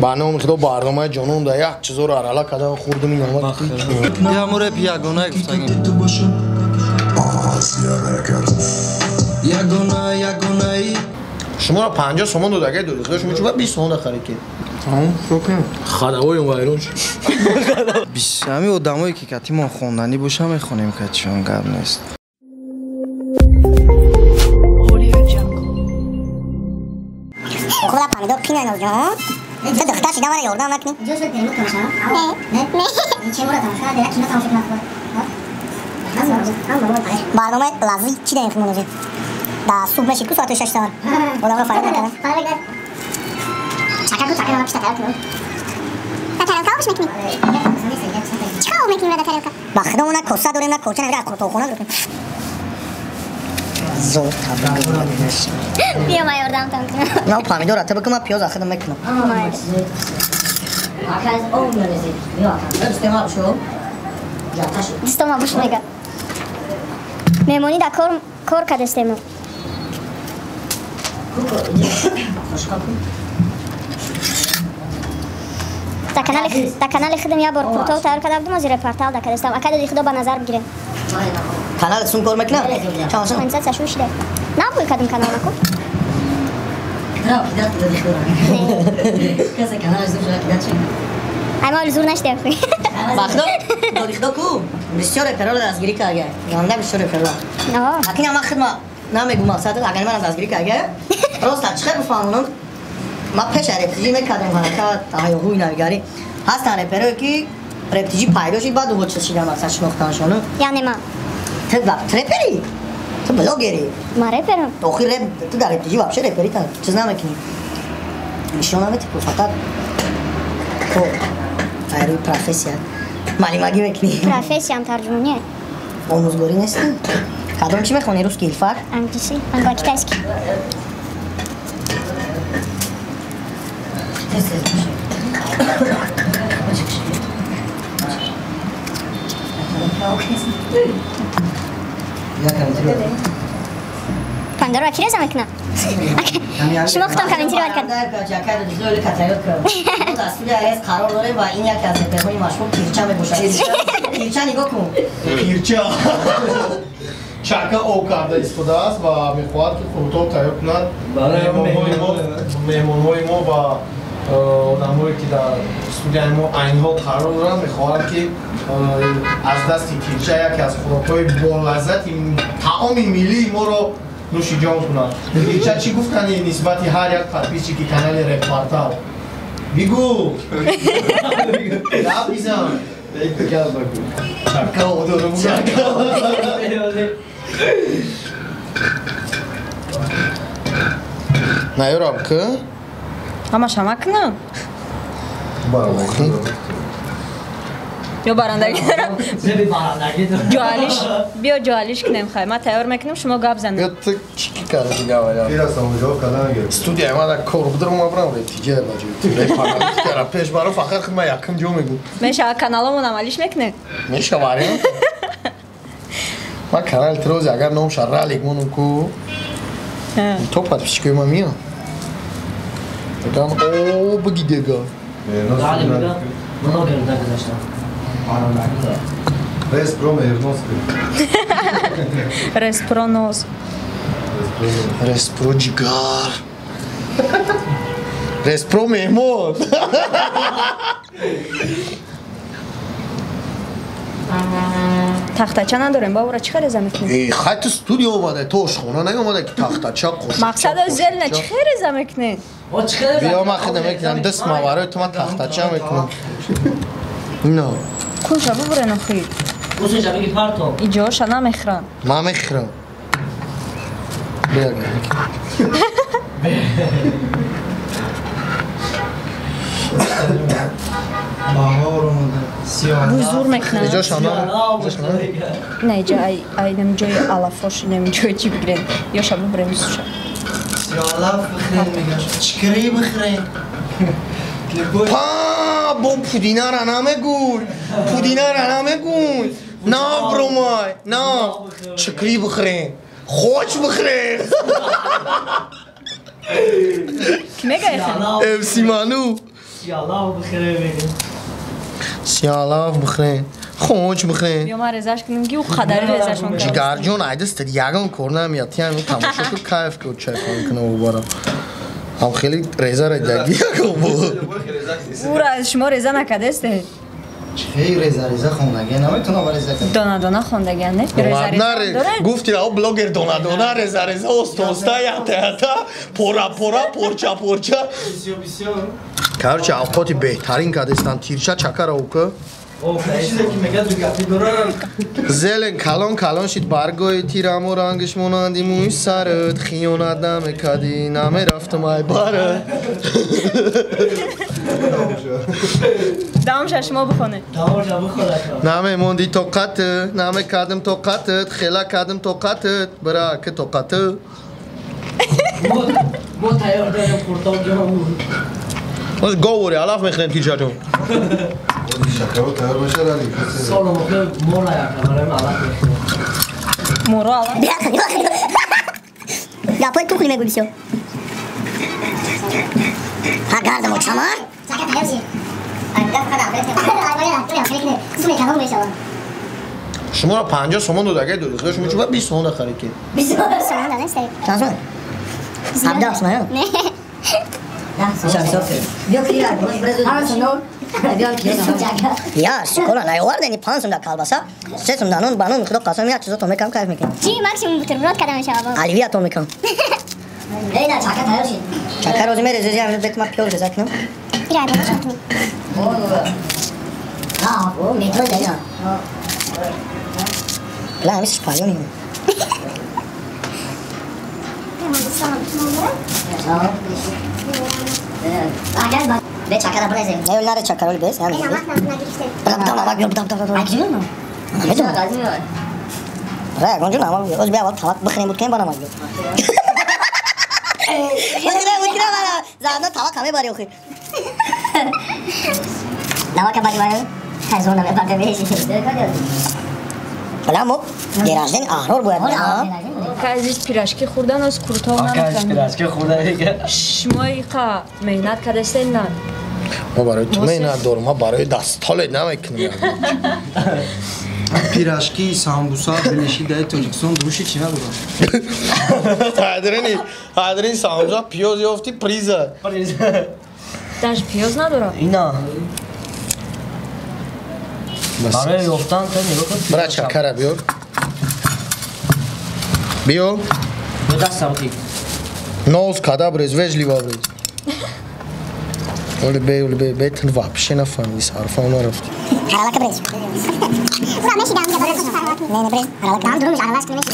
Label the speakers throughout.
Speaker 1: Ба номи Худо барномаи ҷонон да як чизоро арала кардан хӯрдум ин омад.
Speaker 2: Я реп ягона гуфтагим. Ягона ягонаи.
Speaker 1: Шуморо 50 сомон додагай додӣ. Худо шумо чӣ 20 сомон харидед? Хадавоем вайрон шуд.
Speaker 2: Ҳами одамое ки кати мо хонданӣ боша мехонем, катишон гап нест.
Speaker 3: Худа помидор қинай нозҷон. Ту духтар шида мара ёрдам накунӣ. Барномаи лаззӣ чӣ даем химон озӣ? Да субҳ мешид ку соати 6 саҳар. Одамро фарёд накарда. Ба худо мо на коса дорем, на корча, на қуртоқхона дорем.
Speaker 4: Зор табрик.
Speaker 3: Биё ман ёрдамтон кунам.
Speaker 4: На помидор ата бикун, ман пиёз ахидам мекунам.
Speaker 3: Дистома буш мега. Меҳмонӣ да кор кардастемо. Да канали худам як бор қуртов тайёр карда будам, озир репортал да кардастам. Ака дади худо ба назар бигирем.
Speaker 4: Канал сум кор мекунам? Чанд сум?
Speaker 3: 500 шуда. Набуй кадом канал наку? Ай ма зур нашдем.
Speaker 4: Бахто, додихто ку? Бисёр реперро дастгирӣ карда. Ганда бисёр реперро. Акин ама хидма намегум мақсад, агар ман дастгирӣ карда. Просто чӣ хел бифаҳмонам? Ман пеш рептиҷӣ мекардам ҳаракат, ҳаёҳуи навигарӣ. Ҳастан реперое ки рептиҷӣ пайдо шид, баъд ӯ чиз шидан мақсад шинохтаншону.
Speaker 3: Яъне ман?
Speaker 4: Ту репери? Ту блогери?
Speaker 3: Ман реперам.
Speaker 4: Охир реп, ту дар рептиҷӣ вообще репери та чиз намекунӣ. Нишон наметӣ ку фақат то айрӯи профессия маълимагӣ мекунӣ.
Speaker 3: Профессиям тарҷумоние.
Speaker 4: Омӯзгорӣ нестӣ? Кадом чӣ мехонӣ? Русский илфак?
Speaker 3: Англисӣ, англо-китайский. Помидорро ки реза мекунам? Шумо худтон комментировать кард.
Speaker 4: Қарор дорем ва ин яке аз реперҳои машҳур Кирча мебошад. Кирча нигоҳ кун.
Speaker 1: Кирча. Чака об карда истодааст ва мехоҳад ки қурутоб тайёр кунад. Меҳмонҳои мо ва одамҳое ки дар студияи мо айни ҳол қарор доранд, мехоҳанд ки аз дасти Кирча яке аз хӯрокҳои болаззати таоми миллии моро нӯшиҷон кунанд. Кирча чӣ гуфтани нисбати ҳар як подписчики канали Репортал? Бигӯ! Гап бизан! Чака одорум. Наёрам ки?
Speaker 5: Ҳамаша макунам? Ё барандагӣ дорам? Ҷоалиш, биё ҷоалиш кунем хай. Ман тайёр мекунам, шумо гап занед.
Speaker 1: Ё ту чӣ ки карди гавая? Студияи ма да кор будам, ма брам рептиҷа ба ҷои ту. Репортал пеш баро фақат худ ман якум ҷо мегӯм.
Speaker 5: Мешава каналамон амалиш мекунед?
Speaker 1: Мешава вариант. Ман канали трози агар номша ралик монум ку то подписчикои ман меян. Мегӯям о биги дега.
Speaker 5: Респро ноз.
Speaker 1: Респро ҷигар. Респро меҳмон.
Speaker 5: Тахтача надорем, ба ора чӣ хел реза мекунем?
Speaker 1: Э, хай ту студия омада, ту ошхона наомада ки тахтача қошуқча.
Speaker 5: Мақсад зелна чӣ хел реза мекунем?
Speaker 1: Биё ман худам мекунам, даст ма барои ту ман тахтача мекунам. Ино.
Speaker 5: Куша бубурен охи. Иҷоша намехӯрам.
Speaker 1: Ман мехӯрам. Биё.
Speaker 5: Бузур мекунам. Не, иҷа ай нем ҷои алафош, нем ҷои чӣ бигирем. Ёша бубурем суша.
Speaker 2: Алаф бихӯрем мегаш. Чикри бихӯрем.
Speaker 1: Па, бо пудинара намегӯй. Пудинара намегӯй. На бромай, на. Чикри бихӯрем. Хоч бихӯрем.
Speaker 5: Ки мегӯяй хел?
Speaker 1: MC Ману.
Speaker 6: Сиалав бихӯре мегӯ.
Speaker 1: Сиалав бихӯре. Хунч бихӯре.
Speaker 5: Ё ман резаш кунам ки ӯ қадари резашон кардам.
Speaker 1: Ҷигарҷон айдастад ягон кор намеяд. Тиам тамошо ку кайф ку чайхон кунам убара. Ҳам хеле реза редаги ягон буд.
Speaker 5: Ура шумо реза накардастед?
Speaker 2: Чӣ реза реза хондагӣ наметунам реза кардам.
Speaker 5: Дона дона хондагӣ не? Реза реза.
Speaker 1: Гуфти ау блогер дона дона реза реза оста оста ята ята пора пора порча порча.
Speaker 6: Бисёр бисёр.
Speaker 1: Короче, авқоти беҳтарин кардестан тирча чакара ука. Зелен калон калон шид баргои тирамо рангиш монанди мӯи сарат хиёнат намекардӣ намерафтам ай барат.
Speaker 5: Давомша шумо бихонед.
Speaker 6: Давомша бихонед.
Speaker 1: Намемонди тоқатат, намекардам тоқатат, хела кардам тоқатат, бира ки тоқатат.
Speaker 6: Мо тайёр дорем қуртоб ҷон.
Speaker 1: Оз говори алаф мехӯрем тирчаҷон.
Speaker 7: Шакаро тайёр бошад али.
Speaker 6: Соло мохе мора якабарем алаф мехӯрем.
Speaker 5: Моро алаф.
Speaker 4: Гапои тухли мегӯй бисёр. Ҳа гардамо чамар?
Speaker 3: Чака тайёр шид.
Speaker 1: Шуморо 50 сомон додагай додед. Худо шумо чӣ 20 сомон харид ки?
Speaker 3: 20 сомон додед?
Speaker 4: Чанд сомон? 17 сомон.
Speaker 3: Не.
Speaker 4: Я, шикола наёвардени 5 сом да колбаса, 3 сом да нон, ба нон худо қасам як чизо то мекам кайф мекунам.
Speaker 3: Чӣ максимум бутерброд када мешава?
Speaker 4: Оливия то мекам.
Speaker 3: Эй, на чака тайёр шид.
Speaker 4: Чака рози мерези, ям бет ма пиёз реза кунам.
Speaker 3: Ира бо чӣ кунӣ?
Speaker 4: А, о, метро дена. Ла, ҳамис паёни.
Speaker 3: Бе чакара брезем.
Speaker 4: Не, наре чакаро без, я не. Бра, дам намак биёр, дам дам дам.
Speaker 3: Аҷиб.
Speaker 4: Намедонам. Бра, ягон ҷо намак биёр. Оз бия аввал тавақ бихӯрем буд кем ба намак биёр. Бихӯрем, бихӯрем, ана заодно тавақ ҳаме бари охир.
Speaker 3: Намака бари бари. Хайзон намебарда беши.
Speaker 4: Бла мо день аҳрор бояд.
Speaker 5: Ака азиз пирожки хӯрдан оз қуртов
Speaker 6: намекунам. Пирожки хӯрдан дига.
Speaker 5: Шумо иқа меҳнат кардастед на?
Speaker 1: Ма барои ту меҳнат дорам, ма барои дастолет намекунам.
Speaker 2: Пирожки, самбуса, белеши дар Тоҷикистон дуруши чӣ надорад?
Speaker 1: Ҳадрини, ҳадрини самбуса пиёз ёфти приза.
Speaker 5: Даже пиёз надорад?
Speaker 6: Ина. Барои ёфтан то нигоҳ кун.
Speaker 1: Бра чакара биёр. Биё.
Speaker 6: Бо дастам ки.
Speaker 1: Ноз када брез, вежливо брез. Оли бе, оли бе, бе тн вообще нафаҳмиди, сарфам нарафти.
Speaker 3: Аралака брез. Ура меши дам Не, не брез. Аралака. Дам дурумш аралаш кунем меши.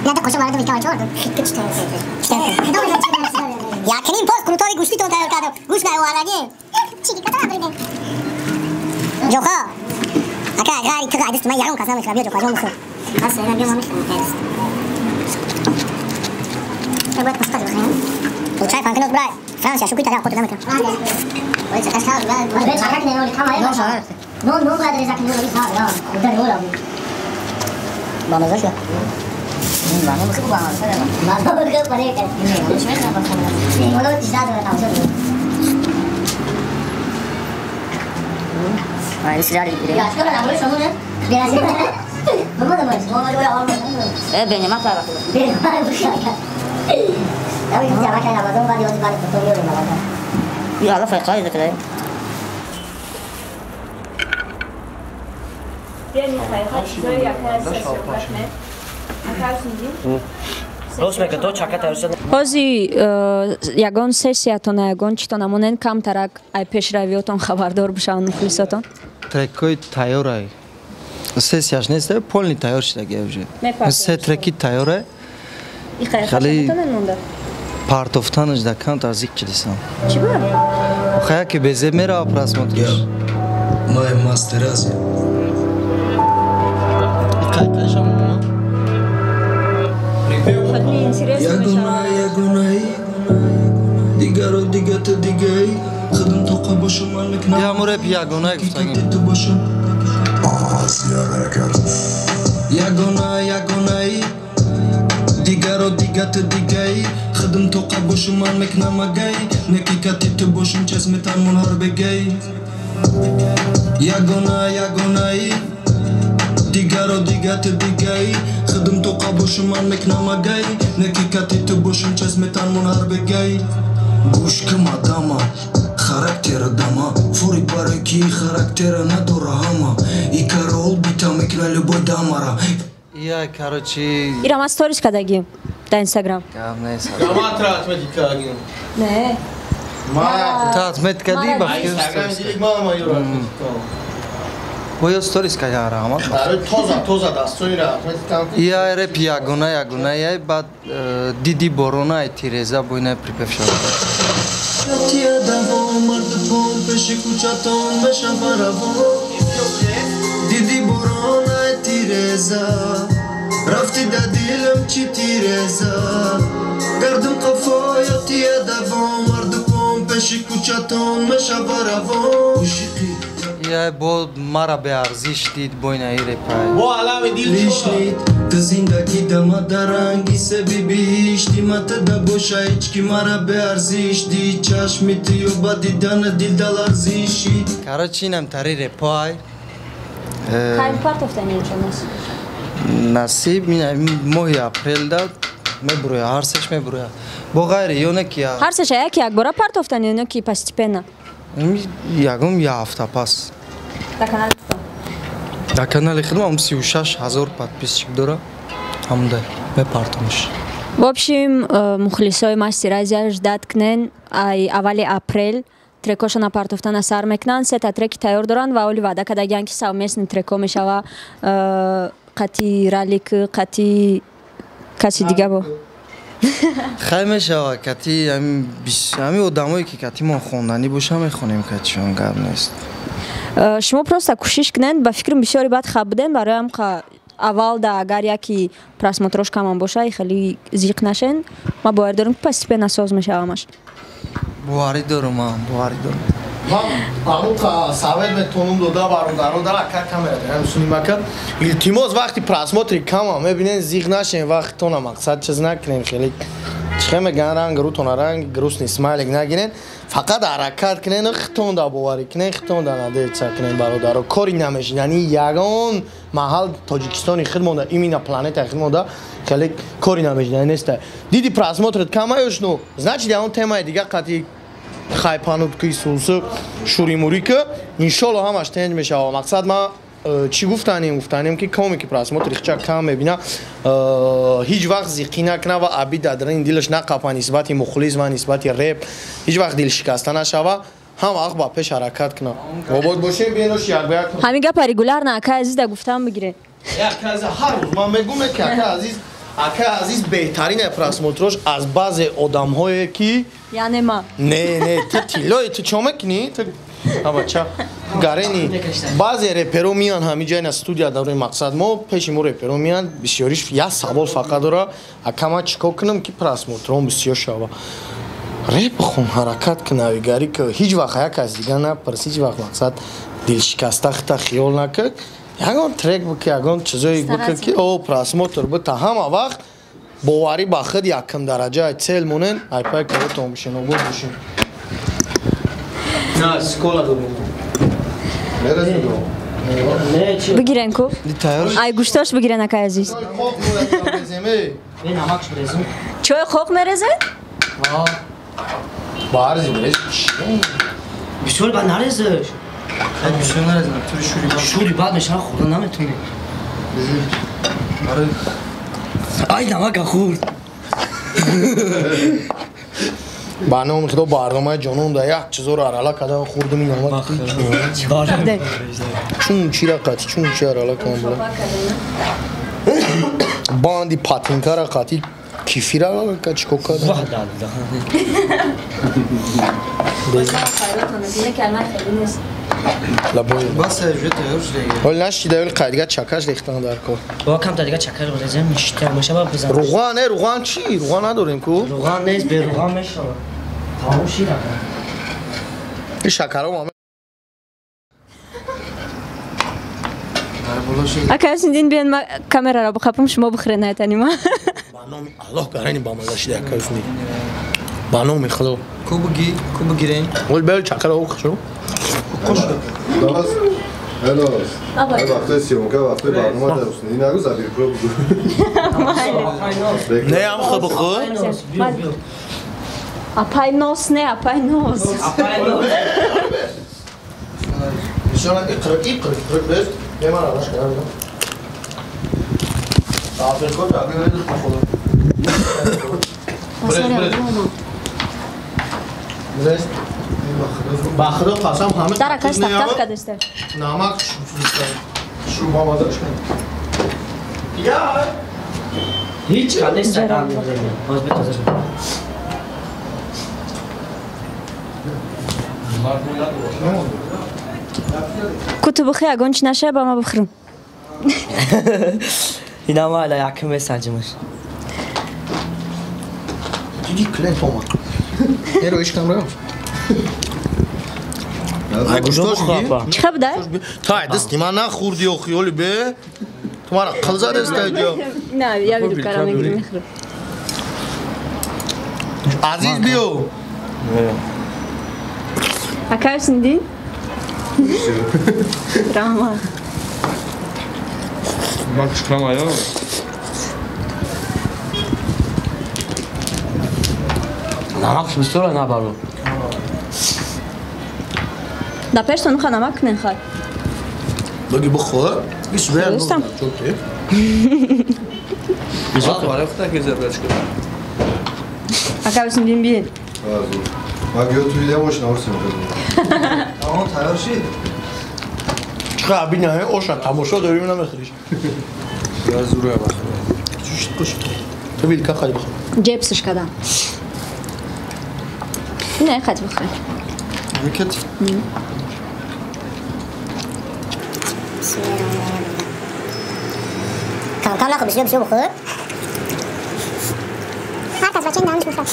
Speaker 3: Не да қошо вард микава чор.
Speaker 4: Якним пост крутои гӯштитон тайёр кардам. Гӯшт наовардаги.
Speaker 3: Чӣ ката бридем?
Speaker 4: Ҷоха. Ака ғари ту ғайдист ман ягон кас намехӯрам. Биё ҷоха ҷон бихӯр.
Speaker 3: Бас ина биё ман мехӯрам. Бояд паста бихӯрем.
Speaker 4: Чай фанкинос брай. Франция шукри тада қоту намекунам.
Speaker 3: Нон нон бояд реза кунем, худа нон.
Speaker 4: Бамаза шуда.
Speaker 6: Рост мега то чака тайёр шуд.
Speaker 5: Ҳози ягон сессиятон, ягон читон амонен камтарак ай пешравиётон хабардор бишаванд мухлисотон.
Speaker 2: Трекҳои тайёрай. Сессияш нест, полный тайёр шудаги уже. Се треки тайёрай. Хеле партофтанаш да камтар зиқ чидисам.
Speaker 5: Чӣ ба?
Speaker 2: Охая ки безеб мерава просмотрш.
Speaker 7: Май мастер Азия.
Speaker 5: Ягона,
Speaker 7: ягонаи, дигаро дигата дигаи, худам тоқа бошам ман мекунам.
Speaker 2: Я му реп ягона гуфтагим.
Speaker 7: Ту бошам. Азия Рекордс. Ягона, ягонаи, Дигаро дигата дигаи хидм тоқа бошум ман мекунам агай неки кати ту бошум чес метанмон ҳар бегай ягона ягонаи дигаро дигата дигаи хидм тоқа бошум ман мекунам агай неки кати ту бошум чес метанмон ҳар бегай гӯш ким адама характера дама форик барои ки характера надора ҳама и карол бита мекуна любой дамара.
Speaker 2: Я, короче...
Speaker 5: Ира, ма сторис кадагим да Инстаграм.
Speaker 2: Гап нест.
Speaker 1: Ма тра отметить кадагим.
Speaker 5: Не.
Speaker 2: Ма та отметить кади ба фикр.
Speaker 1: Инстаграм дилик ма ма юра отметить кадам.
Speaker 2: Боё сторис кадам раҳмат.
Speaker 1: Барои тоза тоза дастони ра отметить кадам.
Speaker 2: Я реп ягона ягона я баъд диди борона ай тиреза бойна припев шуда.
Speaker 7: Тия давом мардпон пеши кӯчатон мешава равон диди борона ай тиреза рафти да дилам чи тиреза гардам қафоё тия давом мардпон пеши кӯчатон мешава равон.
Speaker 2: Я бо мара беарзиш дид бойна и репай.
Speaker 1: Бо алами дил
Speaker 7: лишнит ту зиндагӣ дама даранги себи биҳишти ма тада боша ҳеҷ ки мара беарзиш дид чашми ту ба дидана дил даларзиши.
Speaker 2: Короче, инам тари репай.
Speaker 5: Кай партофтани иншонас?
Speaker 2: Насиб моҳи апрел да мебуроя, ҳар сеш мебуроя. Бо ғайри ёне ки
Speaker 5: ҳар сеша яки якбора партофтани ёне ки постепенно?
Speaker 2: Ягон я ҳафта пас.
Speaker 5: Дар канали худам?
Speaker 2: Дар канали худам 36 000 подписчик дора. Ҳамда мепартомш.
Speaker 5: В общем, мухлисои Мастер Азия ждат кнен ай аввали апрел трекошона партофтана сар мекунанд, сета треки тайёр доранд ва оли ваъда кардагиянд ки совместный треко мешава қати ралик, қати каси дига бо.
Speaker 2: Хай мешава кати ҳами одамое ки кати мо хонданӣ боша мехонем катишон гап нест.
Speaker 5: Шумо просто кӯшиш кунед, ба фикрам бисёри баъд хаб будем бароям аввал да агар яки просмотрош камам боша хеле зиқ нашен, ма бовар дорам ки постепенно соз мешавамаш.
Speaker 2: Боварӣ дорам, боварӣ дорам.
Speaker 1: Ман амуқа совет метонум дода бародаро дар ака камера дорам сунимака. Илтимос вақти просмотри кама мебинен зиқ нашен вақтона мақсад чиз накунем хеле чихе меган ранг рутона ранг грустный смайлик нагирен, фақат ҳаракат кунен, хитон да боварӣ кунен, хитон да надеяться кунен бародаро. Кори намешин, яъни ягон маҳал Тоҷикистони худ монда, именно планетаи худ монда хеле кори намешин, яъни неста. Диди просмотрит кама ёшну, значит ягон темаи дига қати хайпанут ки сусу шуримурӣ ки иншолло ҳамаш тенҷ мешава. Мақсад ма чӣ гуфтанем? Гуфтанем ки коме ки просмотри хча кам мебина, ҳеҷ вақт зиқӣ накуна ва аби дар дилаш нақапа нисбати мухлис ва нисбати реп, ҳеҷ вақт дилшикаста нашава, ҳам вақт ба пеш ҳаракат куна. Обод бошем, биенош як ба як.
Speaker 5: Ҳамин гапа регулярно акай азиз да гуфтам бигиред.
Speaker 1: Акай азиз ҳар рӯз ман мегӯм ки акай азиз беҳтарин просмотрош аз баъзе одамҳое ки
Speaker 5: яъне ма.
Speaker 1: Не, не, ту тиллои ту чо мекунӣ? Ту абача гарени баъзе реперо меян ҳамин ҷай на студия дар рӯи мақсад мо пеши мо реперо меян, бисёриш як савол фақат дора: ака ман чӣ кор кунам ки просмотром бисёр шава? Реп хон, ҳаракат кун, навигарӣ ки ҳеҷ вақт як кас дига напарс, ҳеҷ вақт мақсад дилшикаста хита хиёл накард, ягон трек буки, ягон чизое буки ки о просмотр бута ҳама вақт боварӣ ба худ якум дараҷа цел монен, айпай коротон бишен, обод бошен. На, школа дорем.
Speaker 5: Бигирен ку? Ай гӯштош бигирен акай азиз. Чой қоқ мерезед?
Speaker 1: Баарзи мерез.
Speaker 6: Бисёр бад нарезеш.
Speaker 2: Бисёр нарезам, тури шури бад.
Speaker 6: Шури бад мешава, хӯрда наметонӣ. Ай намака хӯрд.
Speaker 1: Ба номи худо барномаи ҷонон да як чизоро арала кардам хӯрдум ин намак. Чун чира қати, чун чи арала кардам була. Банди патинкара қати кефир арала кард, чӣ кор кардам?
Speaker 2: Бас уже тайёр шуда.
Speaker 1: Ҳол нашида, вале қайдига чакаш рехтан дар кор.
Speaker 6: Бо камта дига чакаш резем, ништа мешава бизан.
Speaker 1: Руған, не, руған чӣ? Руған надорем ку?
Speaker 6: Руған нест, бе руған мешава. Тамом шира.
Speaker 1: Ин шакаро
Speaker 5: Ака Ясиндин биен ма камераро бихапам, шумо бихӯред найтани ма.
Speaker 1: Ба номи Аллоҳ гарани бамаза шида якаюсни. Ба номи Худо.
Speaker 2: Ку буги, ку бугирен.
Speaker 1: Ол бел чакара о хшу.
Speaker 8: Қош. Даваз. Элос. Ай вақти съёмка, вақти барнома дар Ҳусни. Нагу забир про бугу.
Speaker 1: Не ам хуб ху.
Speaker 5: Апай нос не, апай нос.
Speaker 6: Апай нос.
Speaker 1: Нишона иқрик иқрик иқрик бес. Мемара раш кардам. Африка агар худо. Брез брез. Ба худо қасам ҳама
Speaker 5: Дара кас тақ кадесте.
Speaker 1: Намак шу бамаза шуд. Я
Speaker 6: ҳеҷ кадест дар мезанем. Боз битоза шуд.
Speaker 5: Куту бухи ягон чи наша ба ма бухрам.
Speaker 6: Ина майла якм месанҷимаш.
Speaker 1: Диди клиент омад. Неро ишкам рафт. Ай гӯштош
Speaker 5: Чӣ хаб да?
Speaker 1: Тай дасти ман нахӯрди ё хиёли бе. Ту мара қил задаста ҷо.
Speaker 5: На, я виду кара мегирим мехӯрам.
Speaker 1: Азиз биё.
Speaker 5: Акай Ҳусниддин? Раҳмат.
Speaker 9: Ман чиқам аё.
Speaker 6: Намакш бисёра набару.
Speaker 5: Да пештон уха намак кунен хай.
Speaker 1: Баги бихӯр. Ис вер.
Speaker 5: Акай Ҳусниддин биед.
Speaker 8: Ман гӯё ту видео ош наурсим.
Speaker 2: Тамом тайёр шид.
Speaker 1: Чӣ абина оша тамошо дорим намехӯриш.
Speaker 9: Я зура бахӯр.
Speaker 1: Чӣ қош. Ту вилка хади бихӯр.
Speaker 5: Ҷебсиш кадан. Не, хади бихӯр.
Speaker 2: Микет.
Speaker 3: Кам кам нахӯр, бисёр бисёр бихӯр. Ҳар кас бачаи даҳонаш мехӯрад.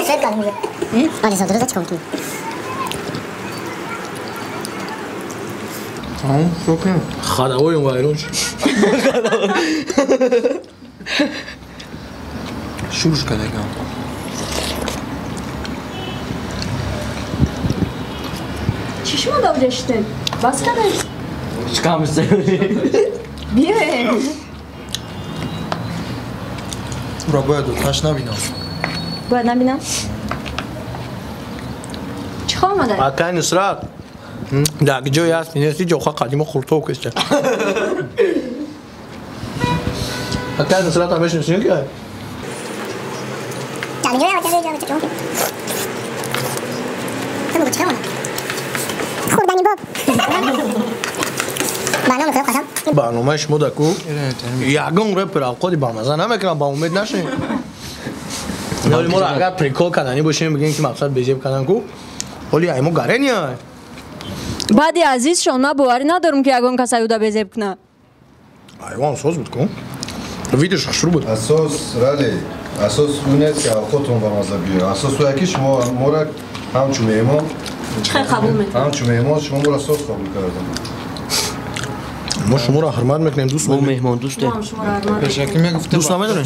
Speaker 3: Шояд кардем уже. Алиса, дурӯза чӣ кор мекунӣ?
Speaker 1: Хадавоем вайрон шуд.
Speaker 2: Шурш кардагам.
Speaker 5: Чӣ шумо давҷа шудед? Бас кардед?
Speaker 6: Чикам
Speaker 5: Биёед.
Speaker 2: Ура бояд оташ набинам.
Speaker 5: Бояд набинам? Чӣ хоҳ омада?
Speaker 1: Акай Нусрат. Дар ҷое ҳаст нести ҷоха қадимо хуртов кеста. Акай Нусрат ҳам мешиносӣ ки?
Speaker 3: Хӯрдани боб.
Speaker 1: Барномаи шумо даку ягон репер авқоти бамаза намекунам, ба умед нашем. Оли моро агар прикол кардани бошем, бигем ки мақсад безеб кардан ку, оли ай мо гарения.
Speaker 5: Баъди азизшон ман боварӣ надорам ки ягон кас аюда безеб кунад.
Speaker 1: Айвон соз буд ку. Видиш хушрӯ буд.
Speaker 8: Асос рали, асос унест ки авқотон бамаза биёяд. Асос уя ки шумо моро ҳамчун меҳмон
Speaker 5: чӣ хел қабул мекунед?
Speaker 8: Ҳамчун меҳмон шумо моро соз қабул кардед.
Speaker 1: Мо шуморо ҳурмат мекунем, дӯст
Speaker 6: мо меҳмон дӯстем.
Speaker 2: Пешакӣ мегуфтем.
Speaker 1: Дӯст намедорем?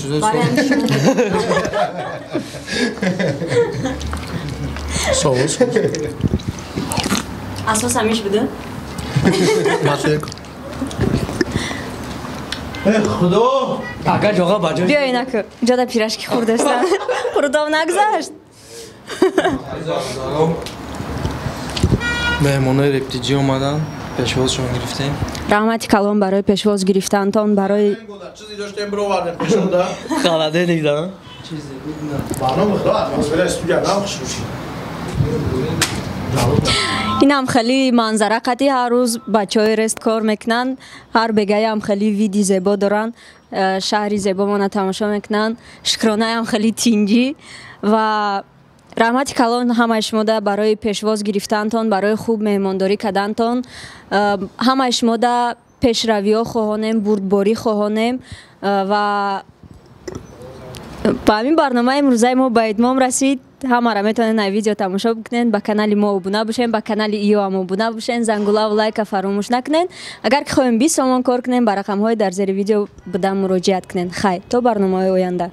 Speaker 1: Соус.
Speaker 5: Асос ҳамиш буда?
Speaker 1: Масек. Э худо!
Speaker 6: Агар ҷоға ба ҷой.
Speaker 5: Биё инаку, ҷода пирашки хӯрдастам. Хурдов нагзашт.
Speaker 2: Меҳмонои рептиҷӣ омаданд, пешвозшон гирифтем.
Speaker 5: Раҳмати калон барои пешвоз гирифтантон, барои
Speaker 1: чизе доштем бировардем пешонда.
Speaker 6: Холодильник да?
Speaker 2: Чизе буд на.
Speaker 1: Барнома худо атмосфера студия нам хушрӯ шид.
Speaker 5: Инам хеле манзара қати ҳар рӯз бачаҳои рест кор мекунанд, ҳар бегаям хеле види зебо доранд, шаҳри зебомона тамошо мекунанд, шукронаям хеле тинҷӣ ва раҳмати калон ҳамаи шумода барои пешвоз гирифтантон, барои хуб меҳмондорӣ кардантон. Ҳамаи шумода пешравиҳо хоҳонем, бурдборӣ хоҳонем ва Ба ҳамин барномаи имрӯзаи мо ба итмом расид. Ҳамаро метавонед ай видео тамошо бикунед, ба канали мо обуна бошед, ба канали иёам обуна бошед, зангулаву лайка фаромӯш накунед. Агар ки хоҳем 20 сомон кор кунем, ба рақамҳои дар зери видео буда муроҷиат кунед. Хайр, то барномаҳои оянда.